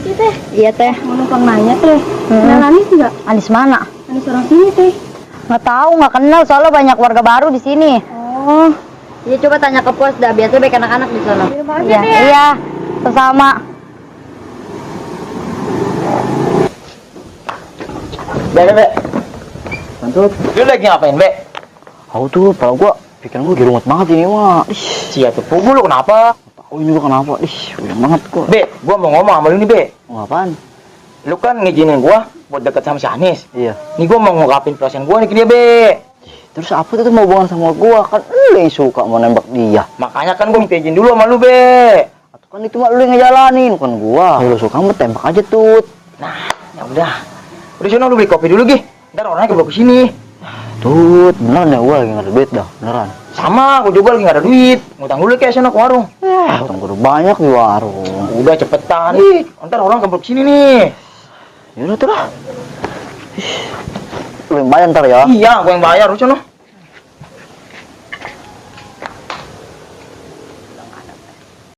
Permisi teh. Iya teh. Mau numpang nanya teh. Kenal Anis nggak? Anis mana? Anis orang sini teh. Nggak tahu, nggak kenal, soalnya banyak warga baru di sini. Oh. Iya, coba tanya ke pos dah, biasanya baik anak-anak di sana. Minum aja Iya, deh. iya, sama. Be. Mantap. Lu lagi ngapain, Be? Aku tuh, pala gua, pikiran gua girumat banget ini mah. Sia tuh, pukul lu kenapa? Oh ini gua kenapa? Udah banget gua. Be, gua mau ngomong sama lu nih, Be. Mau apaan? Lu kan ngizinin gua buat deket sama si Anis. Iya. Nih gua mau ngungkapin perasaan gua nih ke dia, Be. Terus apa tuh mau hubungan sama gua? Kan lu yang suka mau nembak dia. Makanya kan gua minta izin dulu sama lu, Be. Atau kan itu mah lu yang ngejalanin, bukan gua. Kalau lu suka mah tembak aja tuh. Nah, ya udah. Udah sono lu beli kopi dulu, Gi. Ntar orangnya keburu kesini. Tut, beneran ya gua lagi nggak ada duit dah, beneran. Sama, gua juga lagi nggak ada duit. Ngutang dulu kayak sono ke warung. Utang gua udah banyak di warung. Udah cepetan. Ih, ntar orang keburu kesini nih. Yaudah tuh lah. Lu yang bayar ntar ya. Iya, gua yang bayar, lu sono.